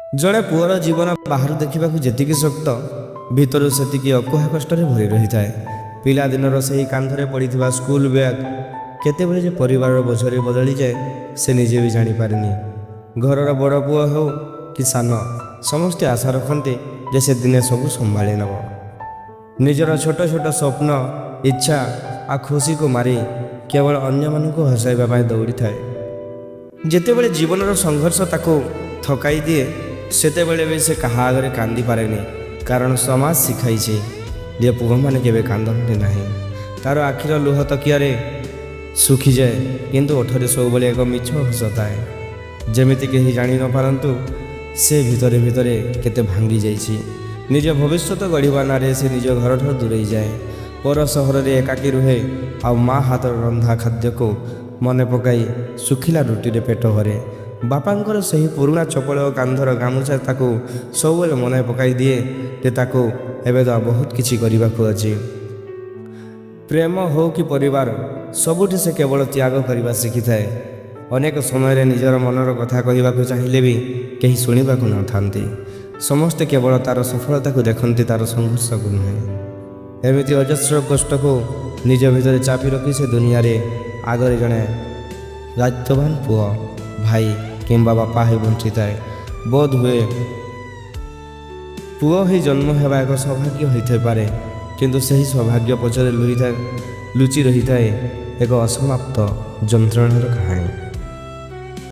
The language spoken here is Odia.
ଜଣେ ପୁଅର ଜୀବନ ବାହାରୁ ଦେଖିବାକୁ ଯେତିକି ଶକ୍ତ, ଭିତରୁ ସେତିକି ଅକୁହା କଷ୍ଟରେ ଭରି ରହିଥାଏ। ପିଲାଦିନର ସେହି କାନ୍ଧରେ ପଡ଼ିଥିବା ସ୍କୁଲ ବ୍ୟାଗ୍ କେତେବେଳେ ଯେ ପରିବାରର ବୋଝରେ ବଦଳିଯାଏ, ସେ ନିଜେ ବି ଜାଣିପାରେନି। ଘରର ବଡ଼ ପୁଅ ହେଉ କି ସାନ, ସମସ୍ତେ ଆଶା ରଖନ୍ତି ଯେ ସେ ଦିନେ ସବୁ ସମ୍ଭାଳି ନେବ। ନିଜର ଛୋଟ ଛୋଟ ସ୍ୱପ୍ନ, ଇଚ୍ଛା ଆଉ ଖୁସିକୁ ମାରି କେବଳ ଅନ୍ୟମାନଙ୍କୁ ହସାଇବା ପାଇଁ ଦୌଡ଼ିଥାଏ। ଯେତେବେଳେ ଜୀବନର ସଂଘର୍ଷ ତାକୁ ଥକାଇ ଦିଏ, ସେତେବେଳେ ବି ସେ କାହା ଆଗରେ କାନ୍ଦିପାରେନି, କାରଣ ସମାଜ ଶିଖାଇଛି ଯେ ପୁଅମାନେ କେବେ କାନ୍ଦନ୍ତି ନାହିଁ। ତାର ଆଖିର ଲୁହ ତକିଆରେ ଶୁଖିଯାଏ, କିନ୍ତୁ ଓଠରେ ସବୁବେଳେ ଏକ ମିଛ ହସ ଥାଏ, ଯେମିତି କେହି ଜାଣି ନପାରନ୍ତୁ ସେ ଭିତରେ ଭିତରେ କେତେ ଭାଙ୍ଗି ଯାଇଛି। ନିଜ ଭବିଷ୍ୟତ ଗଢ଼ିବା ନାଁରେ ସେ ନିଜ ଘରଠାରୁ ଦୂରେଇ ଯାଏ, ପର ସହରରେ ଏକାକୀ ରୁହେ ଆଉ ମା ହାତର ରନ୍ଧା ଖାଦ୍ୟକୁ ମନେ ପକାଇ ଶୁଖିଲା ରୁଟିରେ ପେଟ ଭରେ। ବାପାଙ୍କର ସେହି ପୁରୁଣା ଚପଳ ଓ କାନ୍ଧର ଗାମୁଛା ତାକୁ ସବୁବେଳେ ମନେ ପକାଇ ଦିଏ ଯେ ତାକୁ ଏବେ ତ ବହୁତ କିଛି କରିବାକୁ ଅଛି। ପ୍ରେମ ହେଉ କି ପରିବାର, ସବୁଠି ସେ କେବଳ ତ୍ୟାଗ କରିବା ଶିଖିଥାଏ। ଅନେକ ସମୟରେ ନିଜର ମନର କଥା କହିବାକୁ ଚାହିଁଲେ ବି କେହି ଶୁଣିବାକୁ ନଥାନ୍ତି। ସମସ୍ତେ କେବଳ ତା'ର ସଫଳତାକୁ ଦେଖନ୍ତି, ତା'ର ସଂଘର୍ଷକୁ ନୁହେଁ। ଏମିତି ଅଜସ୍ର କଷ୍ଟକୁ ନିଜ ଭିତରେ ଚାପି ରଖି ସେ ଦୁନିଆରେ ଆଗରେ ଜଣେ ଦାୟିତ୍ୱବାନ ପୁଅ, ଭାଇ କିମ୍ବା ବାପା ହୋଇ ବଞ୍ଚିଥାଏ। ବୋଧ ହୁଏ ପୁଅ ହୋଇ ଜନ୍ମ ହେବା ଏକ ସୌଭାଗ୍ୟ ହୋଇଥାଇପାରେ, କିନ୍ତୁ ସେହି ସୌଭାଗ୍ୟ ପଛରେ ଲୁଚି ରହିଥାଏ ଏକ ଅସମାପ୍ତ ଯନ୍ତ୍ରଣାର କାହାଣୀ।